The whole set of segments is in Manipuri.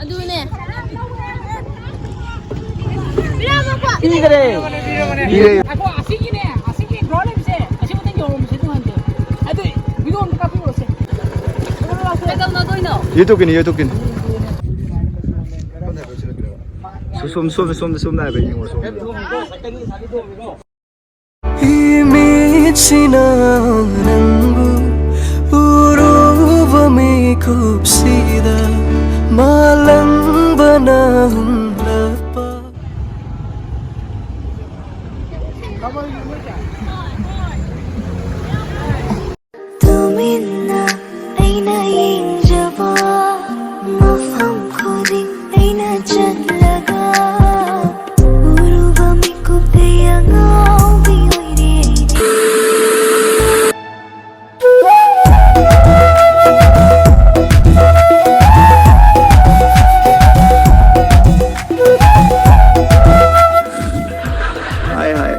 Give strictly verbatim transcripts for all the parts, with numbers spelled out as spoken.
ꯑꯗꯨꯅꯦ꯫ ꯄꯤꯔꯝꯃꯣꯀꯣ꯫ ꯄꯤꯈꯔꯦ꯫ ꯄꯤꯔꯦ꯫ ꯉꯥꯏꯈꯣ, ꯑꯁꯤꯒꯤꯅꯦ, ꯑꯁꯤꯒꯤ ꯒ꯭ꯔꯥꯎꯟ ꯂꯩꯕꯁꯦ, ꯑꯁꯤ ꯃꯊꯪ ꯌꯧꯔꯝꯕꯁꯦ ꯇꯣꯡꯍꯟꯁꯦ꯫ ꯑꯗꯨ ꯚꯤꯗꯤꯑꯣ ꯑꯝꯇ ꯀꯥꯞꯄꯤꯔꯛꯑꯣꯁꯦ꯫ ꯀꯩꯗꯧꯅꯗꯣꯏꯅꯣ? YouTubeꯀꯤꯅꯤ, YouTubeꯀꯤꯅꯤ꯫ ꯁꯣꯝ, ꯁꯣꯝ, ꯁꯣꯝꯗ, ꯁꯣꯝꯗ ꯍꯥꯏꯕ ꯌꯦꯡꯉꯣ, ꯁꯣꯝꯗ꯫ ꯏꯃꯤꯠꯁꯤꯅ ꯅꯪꯕꯨ ꯎꯔꯨꯕ ꯃꯤꯀꯨꯞꯁꯤꯗ ꯃꯥꯂꯪꯕꯅ ꯍꯨꯝꯂꯛꯄ꯫ ꯇꯨꯃꯤꯟꯅ ꯑꯩꯅ ꯌꯦꯡꯖꯕ ꯃꯐꯝ ꯈꯨꯗꯤꯡ ꯑꯩꯅ ꯆꯠꯂꯒ ꯎꯔꯨꯕ ꯃꯤꯀꯨꯞꯇ ꯑꯉꯥꯎꯕꯤ ꯑꯣꯏꯔꯦ ꯑꯩꯗꯤ꯫ ꯍꯥꯏ, ꯍꯥꯏ꯫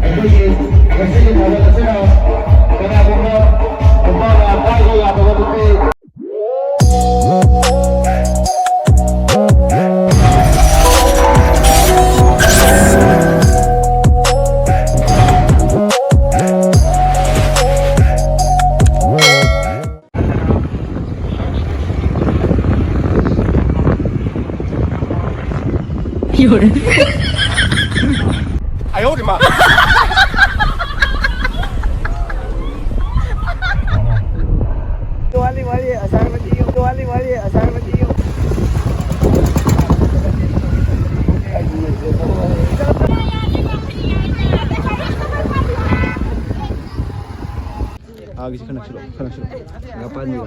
ꯑꯩꯈꯣꯏꯒꯤ ꯉꯁꯤꯒꯤ ꯊꯧꯔꯝ ꯑꯁꯤꯅ ꯀꯅꯥꯒꯨꯝꯕ ꯅꯨꯄꯥꯅ ꯄꯥꯏꯕ ꯌꯥꯗꯕ ꯅꯨꯄꯤ ꯑꯥꯒꯤꯁꯤ ꯈꯔ ꯅꯛꯁꯤꯜꯂꯣ, ꯈꯔ ꯅꯛꯁꯤꯜꯂꯣ꯫ ꯉꯥ ꯄꯥꯟꯕꯤꯌꯣ꯫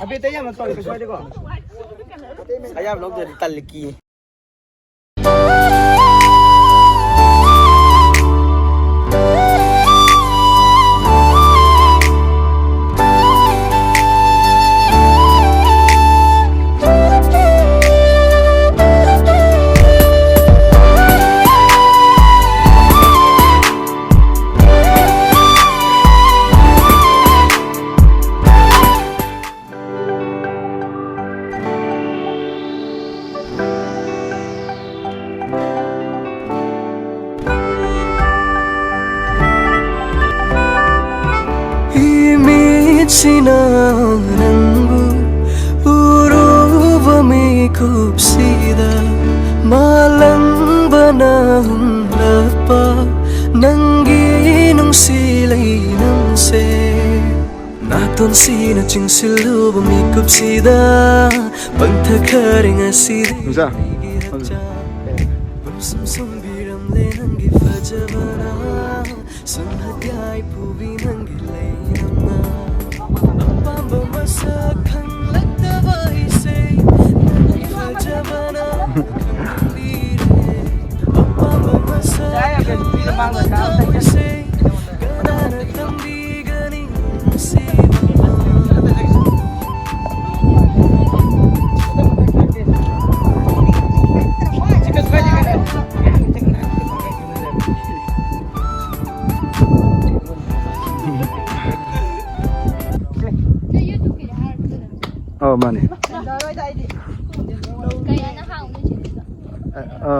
ꯑꯕꯦ, ꯑꯇꯩ ꯌꯥꯝꯅ ꯇꯧꯔꯦ ꯀꯩꯁꯨ ꯀꯥꯏꯗꯦꯀꯣ꯫ ꯑꯌꯥꯝꯕ ꯂꯧꯗ꯭ꯔꯗꯤ ꯇꯜꯂꯤ, ꯀꯤ꯫ ꯁꯤꯅ ꯅꯪꯕꯨ ꯎꯔꯨꯕ ꯃꯤꯀꯨꯞꯁꯤꯗ ꯃꯥꯂꯪꯕꯅ ꯍꯨꯝꯂꯛꯄ ꯅꯪꯒꯤ ꯅꯨꯡꯁꯤ ꯂꯩꯅꯝꯁꯦ ꯅꯥꯇꯣꯟꯁꯤꯅ ꯆꯤꯡꯁꯤꯜꯂꯨꯕ ꯃꯤꯀꯨꯞꯁꯤꯗ ꯄꯪꯊꯛꯈꯔꯦ ꯉꯁꯤꯗꯤ ꯅꯨꯡꯖꯥ꯫ ꯑꯩꯒꯤ ꯍꯛꯆꯥꯡ ꯄꯨꯝꯁꯨꯝ ꯁꯨꯝꯕꯤꯔꯝꯂꯦ ꯅꯪꯒꯤ ꯐꯖꯕꯅ ꯁꯨꯝꯍꯠ ꯌꯥꯏꯐꯨꯕꯤ ꯅꯪꯒꯤ ꯂꯩꯅꯝꯅ ꯑꯄꯥꯝꯕ ꯃꯁꯛ ꯈꯪꯂꯛꯇꯕ ꯑꯩꯁꯦ ꯅꯪꯒꯤ ꯐꯖꯕꯅ ꯈꯪꯍꯟꯕꯤꯔꯦ ꯑꯄꯥꯝꯕ ꯃꯁꯛ ꯈꯪꯂꯛꯇꯕ ꯑꯩꯁꯦ ꯀꯅꯥꯅ ꯇꯝꯕꯤꯒꯅꯤ ꯅꯨꯡꯁꯤꯕ ꯑꯧ, ꯃꯥꯅꯦ꯫ ꯀꯩꯅꯣ ꯅꯍꯥꯟ ꯑꯃꯨꯛ ꯅꯨꯡꯁꯤꯠꯂꯤꯗꯣ? ꯑ, ꯑ,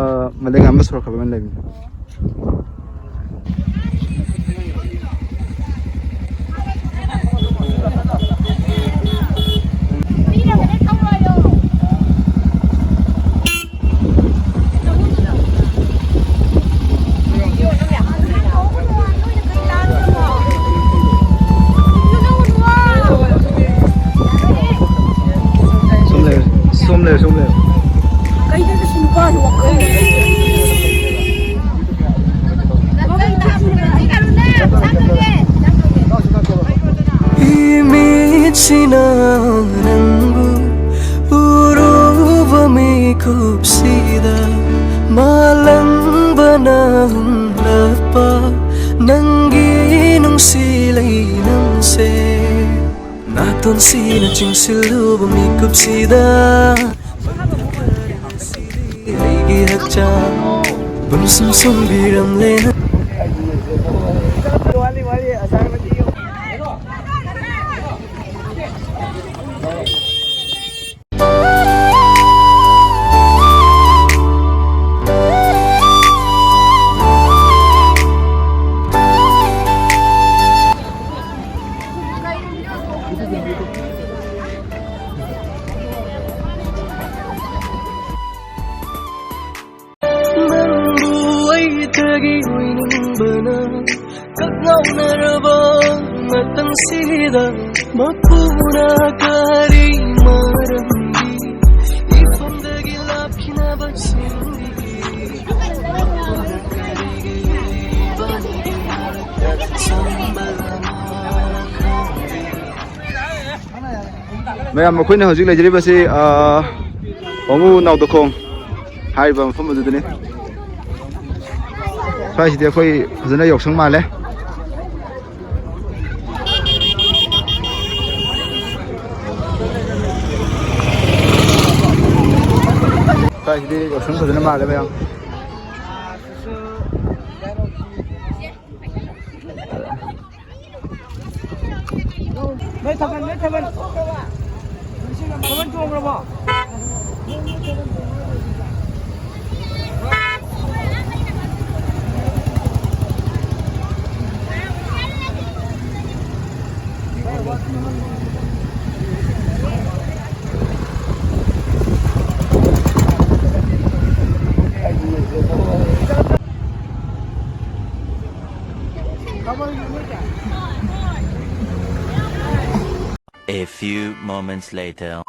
ꯃꯥꯂꯦꯝꯉꯥꯟꯕ ꯁꯣꯔꯣꯛ ꯈꯕꯔ ꯑꯃ ꯂꯩꯕꯅꯦ꯫ ꯁꯣꯝ ꯂꯩꯔꯦ, ꯁꯣꯝ ꯂꯩꯔꯦ, ꯁꯣꯝ ꯂꯩꯔꯦ꯫ ꯀꯩꯅꯣ ꯁꯤ ꯅꯨꯄꯥꯁꯤ ꯋꯥꯈꯜ ꯏꯃꯤꯠꯁꯤꯅ ꯅꯪꯕꯨ ꯎꯔꯨꯕ ꯃꯤꯀꯨꯞꯁꯤꯗ ꯃꯥꯂꯪꯕꯅ ꯍꯨꯝꯂꯛꯄ ꯅꯪꯒꯤ ꯅꯨꯡꯁꯤ ꯂꯩꯅꯝꯁꯦ ꯅꯥꯇꯣꯟꯁꯤꯅ ꯆꯤꯡꯁꯤꯜꯂꯨꯕ ꯃꯤꯀꯨꯞꯁꯤꯗ ꯑꯩꯒꯤ ꯍꯛꯆꯥꯡ ꯄꯨꯝꯁꯨꯝ ꯁꯨꯝꯕꯤꯔꯝꯂꯦ ꯅꯪ ꯃꯄꯨꯅ ꯀꯔꯤ ꯃꯔꯝꯒꯤ ꯏꯐꯝꯗꯒꯤ ꯂꯥꯞꯈꯤꯅꯕꯁꯤꯡꯒꯤ ꯃꯌꯥꯝ, ꯑꯩꯈꯣꯏꯅ ꯍꯧꯖꯤꯛ ꯂꯩꯖꯔꯤꯕꯁꯤ, ꯑ, ꯋꯥꯉꯨ ꯅꯥꯎꯗꯈꯣꯡ ꯍꯥꯏꯔꯤꯕ ꯃꯐꯝ ꯑꯗꯨꯗꯅꯤ꯫ ꯁ꯭ꯋꯥꯏꯁꯤꯗꯤ ꯑꯩꯈꯣꯏ ꯐꯖꯅ ꯌꯥꯎꯁꯪ ꯃꯥꯜꯂꯦ꯫ ꯁ꯭ꯋꯥꯏꯁꯤꯗꯤ ꯌꯥꯎꯁꯪ ꯐꯖꯅ ꯃꯥꯜꯂꯦ ꯃꯌꯥꯝ꯫ ꯅꯣꯏ ꯊꯥꯕꯜ, ꯅꯣꯏ ꯊꯥꯕꯜ꯫ ꯊꯥꯕꯜ ꯆꯣꯡꯈ꯭ꯔꯕꯣ? A few moments later.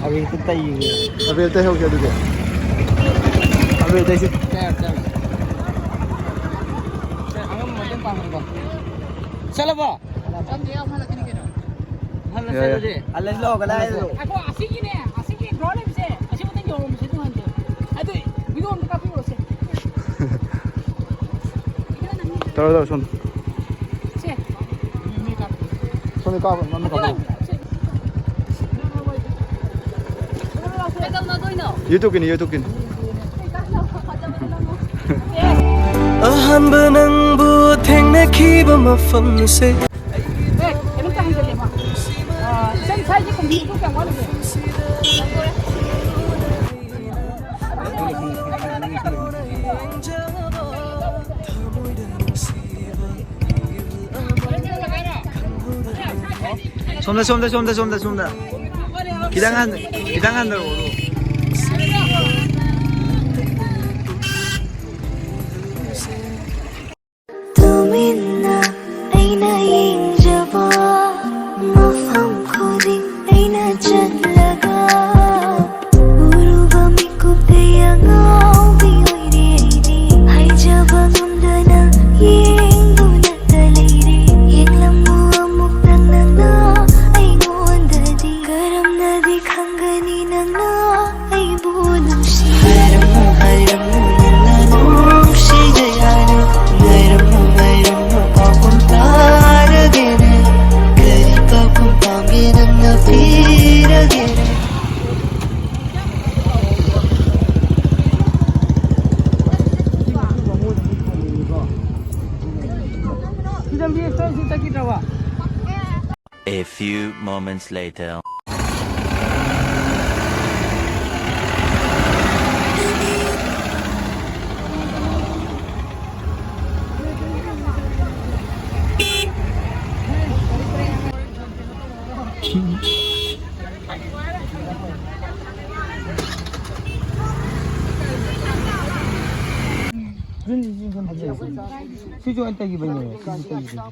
ꯑꯕꯦꯔ ꯇꯩ-, ꯑꯕꯦꯔ ꯇꯩꯍꯧꯒꯦ ꯑꯗꯨꯗꯤ꯫ ꯑꯕꯦꯔ ꯇꯩꯁꯤ꯫ ꯆꯠꯂꯕꯣ? ꯍꯜꯂꯁꯦ ꯌꯥꯏ, ꯌꯥꯏ꯫ ꯑꯗꯨꯗꯤ꯫ ꯍꯜꯂꯁꯤ ꯂꯥꯛꯑꯣ, ꯀꯗꯥꯏꯗꯅꯣ? ꯉꯥꯏꯈꯣ, ꯑꯁꯤꯒꯤꯅꯦ, ꯑꯁꯤꯒꯤ ꯒ꯭ꯔꯥꯎꯟ ꯂꯩꯕꯁꯦ, ꯑꯁꯤ ꯃꯊꯪ ꯌꯧꯔꯝꯕꯁꯦ ꯑꯗꯨꯝ ꯍꯟꯁꯦ꯫ ꯑꯗꯨ ꯚꯤꯗꯤꯑꯣ ꯑꯝꯇ ꯀꯥꯞꯄꯤꯔꯛꯑꯣꯁꯦ꯫ ꯇꯧꯔꯣ, ꯇꯧꯔꯣ, ꯁꯣꯝꯗ꯫ ꯁꯦ꯫ ꯁꯣꯝꯗ ꯀꯥꯞꯄꯣ, ꯃꯃꯤꯡ ꯀꯥꯞꯄꯣ꯫ ꯀꯩꯗꯧꯅꯗꯣꯏꯅꯣ? YouTube ꯀꯤꯅꯤ, YouTube ꯀꯤꯅꯤ꯫ ꯑꯍꯥꯟꯕ ꯅꯪꯕꯨ ꯊꯦꯡꯅꯈꯤꯕ ꯃꯐꯝꯁꯦ꯫ ꯑꯦ, ꯀꯩꯅꯣꯝꯇ ꯍꯪꯖꯒꯦꯕ꯫ ꯑ, ꯏꯆꯟ ꯁ꯭ꯋꯥꯏꯁꯦ ꯀꯝꯄ꯭ꯂꯤꯠ ꯀꯌꯥꯝ ꯋꯥꯠꯂꯤꯒꯦ? ꯁꯣꯝꯗ, ꯁꯣꯝꯗ, ꯁꯣꯝꯗ, ꯁꯣꯝꯗ, ꯁꯣꯝꯗ꯫ ꯈꯤꯇꯪ ꯍꯟ-, ꯈꯤꯇꯪ ꯍꯟꯊꯔꯛꯑꯣ꯫ ꯇꯨꯃꯤꯟꯅ ꯑꯩꯅ ꯌꯦꯡꯖꯕ ꯃꯐꯝ ꯈꯨꯗꯤꯡ ꯑꯩꯅ ꯆꯠꯂꯒ ꯎꯔꯨꯕ ꯃꯤꯀꯨꯞꯇ ꯑꯉꯥꯎꯕꯤ ꯑꯣꯏꯔꯦ ꯑꯩꯗꯤ꯫ ꯍꯥꯏꯖꯕ ꯉꯝꯗꯅ ꯌꯦꯡꯗꯨꯅꯇ ꯂꯩꯔꯦ꯫ ꯌꯦꯡꯂꯝꯃꯨ ꯑꯃꯨꯛꯇꯪ ꯅꯪꯅ ꯑꯩꯉꯣꯟꯗꯗꯤ꯫ ꯀꯔꯝꯅꯗꯤ ꯈꯪꯒꯅꯤ ꯅꯪꯅ ꯑꯩꯕꯨ ꯅꯨꯡꯁꯤ? ꯍꯥꯏꯔꯝꯃꯨ, ꯍꯥꯏꯔꯝꯃꯨ ꯅꯪꯅ ꯅꯨꯡꯁꯤꯖꯩ ꯍꯥꯏꯅ꯫ ꯉꯥꯏꯔꯝꯃꯨ, ꯉꯥꯏꯔꯝꯃꯨ ꯄꯥꯎꯈꯨꯝ ꯇꯥꯔꯒꯦꯅꯦ꯫ ꯀꯔꯤ ꯄꯥꯎꯈꯨꯝ ꯄꯥꯝꯒꯦ ꯅꯪꯅ ꯄꯤꯔꯒꯦꯅꯦ꯫ ꯁꯤ ꯂꯝꯕꯤ ꯑꯦꯛꯁꯇ꯭ꯔꯥ ꯁꯤ ꯆꯠꯈꯤꯗ꯭ꯔꯕ? A few moments later. ꯁꯤꯁꯨ ꯑꯩꯅ ꯇꯩꯈꯤꯕꯩꯅꯦ, ꯁꯤꯁꯨ ꯇꯩꯈꯤꯕꯩꯅꯦ꯫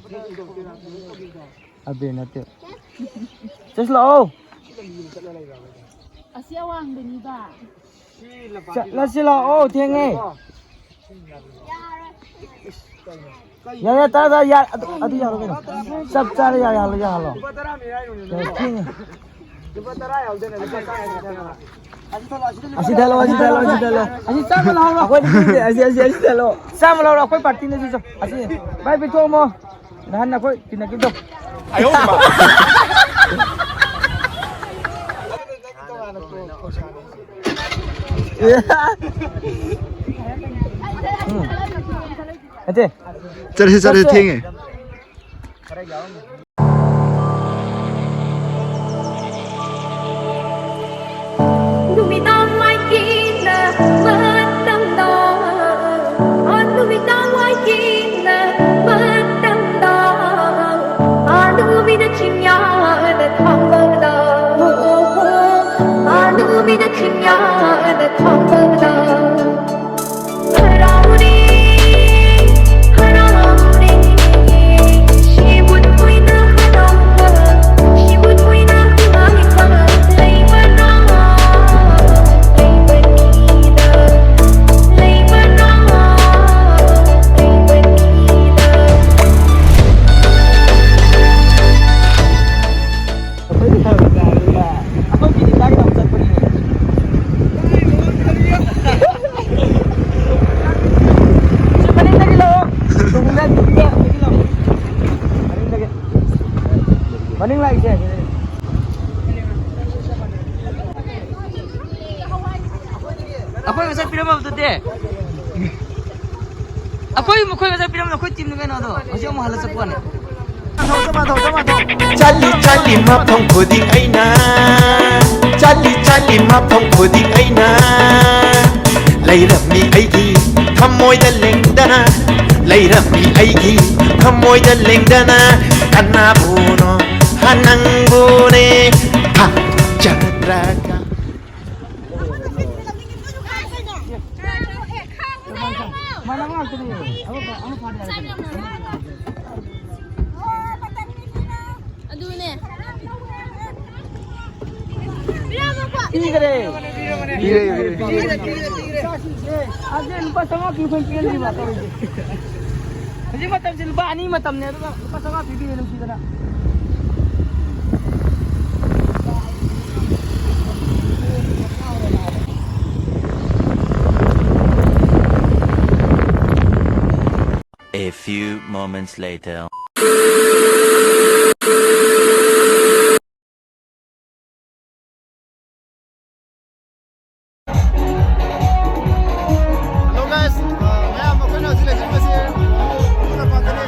ꯑꯕꯦ ꯅꯠꯇꯦ꯫ ꯆꯠꯁꯤ ꯂꯥꯛꯑꯣ꯫ ꯑꯁꯤ ꯑꯋꯥꯡꯕꯅꯤꯕ꯫ ꯆꯠꯂꯁꯤ ꯂꯥꯛꯑꯣ, ꯊꯦꯡꯉꯦ꯫ ꯌꯥꯔꯦ, ꯇꯔꯥ, ꯇꯔꯥ, ꯌꯥꯔꯦ꯫ ꯑꯗꯨ, ꯑꯗꯨ ꯌꯥꯔꯣꯏ ꯀꯩꯅꯣ꯫ ꯆꯞ ꯆꯥꯔꯦ, ꯌꯥꯔꯦ, ꯌꯥꯔꯦ, ꯌꯥꯔꯦ꯫ ꯌꯥꯔꯦ, ꯊꯦꯡꯉꯦ꯫ ꯂꯨꯄꯥ ꯇꯔꯥ ꯌꯥꯎꯗꯅ ꯂꯨꯄꯥ ꯇꯔꯥ ꯌꯥꯎꯗꯅ꯫ ꯑꯁꯤ ꯊꯜꯂꯣ, ꯑꯁꯤ ꯊꯜꯂꯣ, ꯑꯁꯤ ꯊꯜꯂꯣ꯫ ꯑꯁꯤ ꯆꯥꯝꯃ ꯂꯧꯍꯧꯔꯣ꯫ ꯑꯩꯈꯣꯏꯗꯤ ꯄꯤꯗꯦ, ꯑꯁꯤ, ꯑꯁꯤ, ꯑꯁꯤ ꯊꯜꯂꯣ꯫ ꯆꯥꯝꯃ ꯂꯧꯍꯧꯔꯣ, ꯑꯩꯈꯣꯏ ꯄꯥꯔꯇꯤꯅ ꯁꯤ ꯆꯥ-, ꯑꯁꯤ꯫ ꯚꯥꯏ, ꯄꯤꯊꯣꯛꯑꯝꯃꯣ꯫ ꯅꯍꯥꯟ ꯑꯩꯈꯣꯏ ꯇꯤꯟꯅꯈꯤꯕꯗꯣ꯫ ꯑꯌꯣ ꯃꯥ꯫ ꯎꯝ꯫ ꯅꯠꯇꯦ꯫ ꯆꯠꯁꯤ, ꯆꯠꯁꯤ, ꯆꯠꯁꯦ꯫ ꯊꯦꯡꯉꯦ꯫ ꯅꯨꯃꯤꯗꯥꯡ ꯋꯥꯏꯒꯤꯅ ꯃꯇꯝꯗꯣ, ꯑꯣ ꯅꯨꯃꯤꯗꯥꯡ ꯋꯥꯏꯒꯤꯅ ꯃꯇꯝꯗꯣ, ꯑꯣ ꯅꯨꯃꯤꯠꯅ ꯆꯤꯡꯌꯥ ꯑꯩꯈꯣꯏꯗꯤ ꯐꯔꯛ ꯇꯥꯔꯦꯗ꯫ ꯑꯩꯈꯣꯏꯒꯤꯗꯤ ꯆꯥꯒꯦ ꯇꯧꯕ ꯆꯠꯄꯅꯤꯅꯦ꯫ ꯁꯤ ꯃꯅꯤꯡꯗꯒꯤ ꯂꯥꯛꯑꯣ꯫ ꯇꯨꯡꯗ, ꯇꯨꯡꯗ, ꯍꯧꯖꯤꯛꯀꯤ ꯂꯥꯛꯑꯣ꯫ ꯃꯅꯤꯡꯗꯒꯤ꯫ ꯃꯅꯤꯡ ꯂꯥꯛꯏꯁꯦ꯫ ꯑꯩꯈꯣꯏ ꯉꯁꯥꯏ ꯄꯤꯔꯝꯃꯕꯗꯨꯗꯤ꯫ ꯑꯩꯈꯣꯏ, ꯃꯈꯣꯏ ꯉꯁꯥꯏ ꯄꯤꯔꯝꯕꯗꯣ ꯑꯩꯈꯣꯏ ꯇꯤꯝꯅꯤ ꯀꯩꯅꯣ ꯑꯗꯣ꯫ ꯍꯧꯖꯤꯛ ꯑꯃꯨꯛ ꯍꯜꯂ ꯆꯠꯄ ꯋꯥꯅꯤ꯫ ꯆꯠꯂꯤ ꯆꯠꯂꯤ ꯃꯐꯝ ꯈꯨꯗꯤꯡ ꯑꯩꯅ, ꯆꯠꯂꯤ ꯆꯠꯂꯤ ꯃꯐꯝ ꯈꯨꯗꯤꯡ ꯑꯩꯅ, ꯂꯩꯔꯝꯃꯤ ꯑꯩꯒꯤ ꯊꯃꯣꯏꯗ ꯂꯦꯡꯗꯅ, ꯂꯩꯔꯝꯃꯤ ꯑꯩꯒꯤ ꯊꯃꯣꯏꯗ ꯂꯦꯡꯗꯅ, ꯀꯅꯥꯕꯨꯅꯣ? ꯍ, ꯅꯪꯕꯨꯅꯦ꯫ ꯍ, ꯆꯠꯇ꯭ꯔꯒ꯫ ꯃꯥꯟꯅꯕ ꯉꯥꯛꯇꯅꯦ꯫ ꯑꯃ ꯐꯥ-, ꯑꯃ ꯐꯥꯗꯦ ꯍꯥꯏꯔꯛꯀꯅꯤ꯫ ꯑꯗꯨꯅꯦ꯫ ꯄꯤꯈ꯭ꯔꯦ꯫ ꯄꯤꯔꯦ, ꯄꯤꯔꯦ, ꯄꯤꯔꯦ꯫ ꯑꯁꯤ ꯂꯨꯄꯥ ꯆꯥꯝꯃꯉꯥ ꯄꯤꯕ ꯑꯩꯈꯣꯏ ꯄꯤꯔꯝꯗ꯭ꯔꯤꯕ ꯇꯧꯔꯤꯁꯦ꯫ ꯍꯧꯖꯤꯛ ꯃꯇꯝꯁꯦ ꯂꯨꯄꯥ ꯑꯅꯤ ꯃꯇꯝꯅꯦ, ꯑꯗꯨꯒ ꯂꯨꯄꯥ ꯆꯥꯝꯃꯉꯥ ꯄꯤꯕꯤꯔꯦ ꯅꯨꯡꯁꯤꯗꯅ꯫ A few moments later. Hello guys, uh, ꯃꯌꯥꯝ ꯑꯩꯈꯣꯏꯅ ꯍꯧꯖꯤꯛ ꯂꯩꯖꯔꯤꯕꯁꯤ ꯈꯨꯃꯟ ꯂꯝꯄꯥꯛꯇꯅꯤ꯫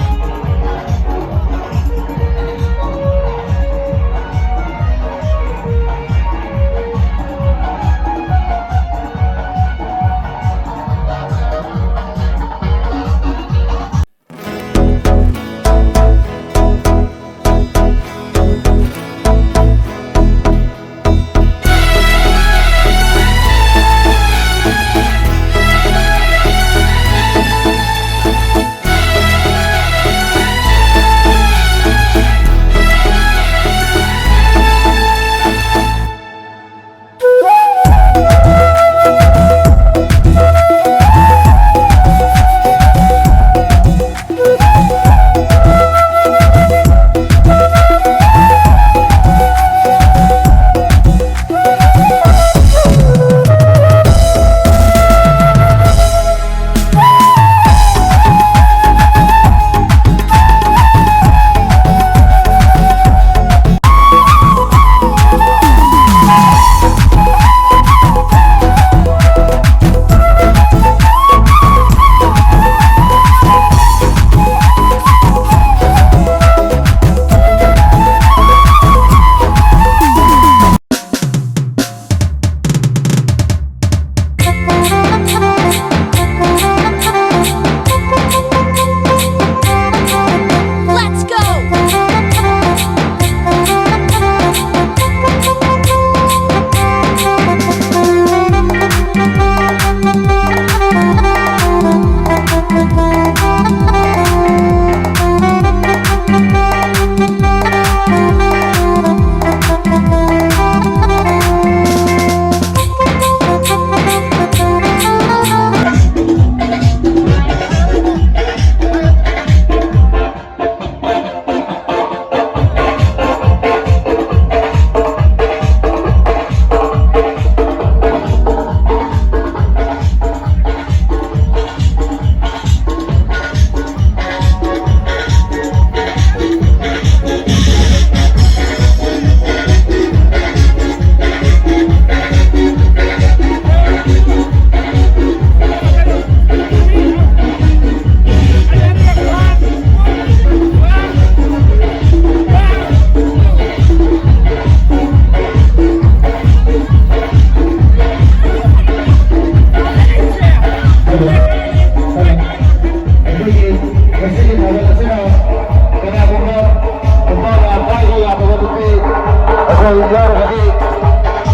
ꯌꯥꯎꯔꯒꯗꯤ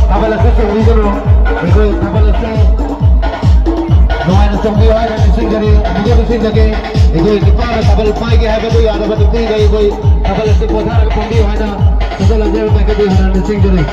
ꯊꯥꯕꯜ ꯑꯁꯤ ꯆꯣꯡꯕꯤꯒꯅꯨ꯫ ꯑꯩꯈꯣꯏ ꯊꯥꯕꯜ ꯑꯁꯤ ꯅꯨꯡꯉꯥꯏꯅ ꯆꯣꯡꯕꯤꯌꯨ ꯍꯥꯏꯅ ꯅꯤꯡꯁꯤꯡꯖꯔꯤ꯫ ꯑꯃꯨꯛꯀ ꯅꯤꯡꯁꯤꯡꯖꯒꯦ, ꯑꯩꯈꯣꯏ ꯅꯨꯄꯥꯅ ꯊꯥꯕꯜ ꯄꯥꯏꯒꯦ ꯍꯥꯏꯕꯗꯨ ꯌꯥꯗꯕ, ꯅꯨꯄꯤꯒꯩ ꯑꯩꯈꯣꯏ ꯊꯥꯕꯜ ꯑꯁꯤ ꯄꯣꯊꯥꯔꯒ ꯐꯝꯕꯤꯌꯨ ꯍꯥꯏꯅ ꯊꯥꯒꯠ ꯂꯝꯖꯦꯜ ꯄꯥꯏꯈꯠꯄꯤꯌꯨ ꯍꯥꯏꯅ ꯅꯤꯡꯁꯤꯡꯖꯔꯤ꯫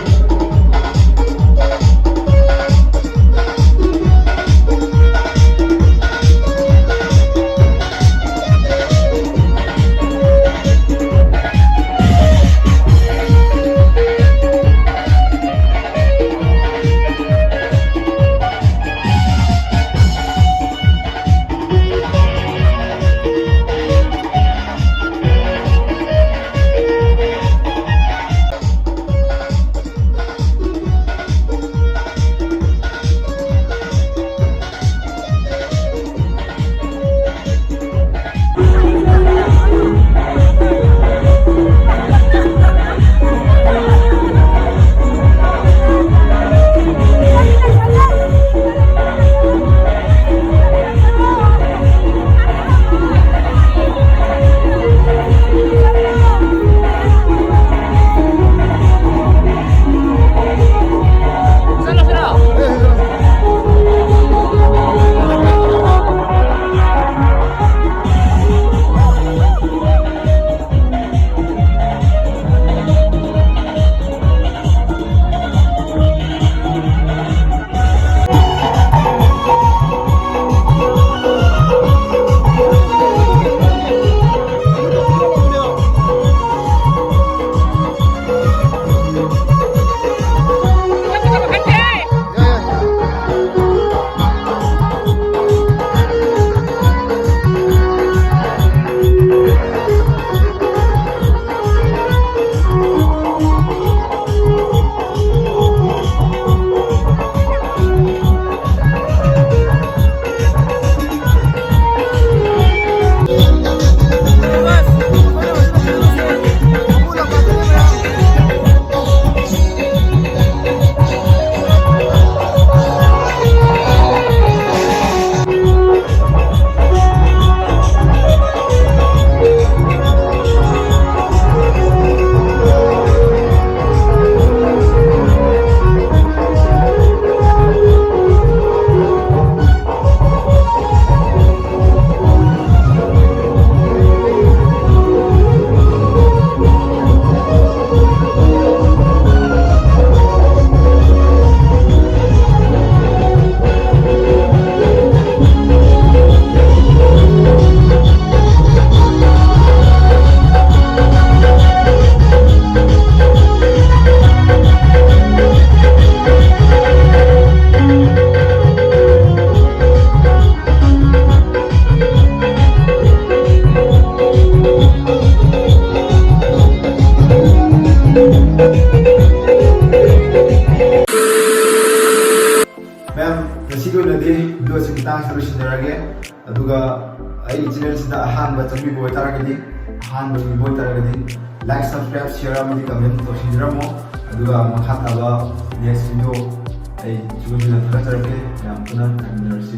ꯃꯇꯥꯡꯁꯤꯗ ꯂꯣꯏꯁꯤꯟꯖꯔꯒꯦ꯫ ꯑꯗꯨꯒ ꯑꯩꯒꯤ channel ꯁꯤꯗ ꯑꯍꯥꯟꯕ ꯆꯪꯕꯤꯕ ꯑꯣꯏꯇꯥꯔꯒꯗꯤ, ꯑꯍꯥꯟꯕ ꯌꯦꯡꯕ ꯑꯣꯏꯇꯥꯔꯒꯗꯤ, like, subscribe, share ꯑꯃꯗꯤ comment ꯇꯧꯁꯤꯟꯕꯤꯔꯝꯃꯣ꯫ ꯑꯗꯨꯒ ꯃꯈꯥ ꯇꯥꯕ next video ꯑꯩ ꯆꯨꯝꯅ ꯊꯥꯒꯠꯆꯔꯛꯀꯦ꯫ ꯌꯥꯝ ꯊꯨꯅ ꯊꯦꯡꯅꯔꯁꯤ꯫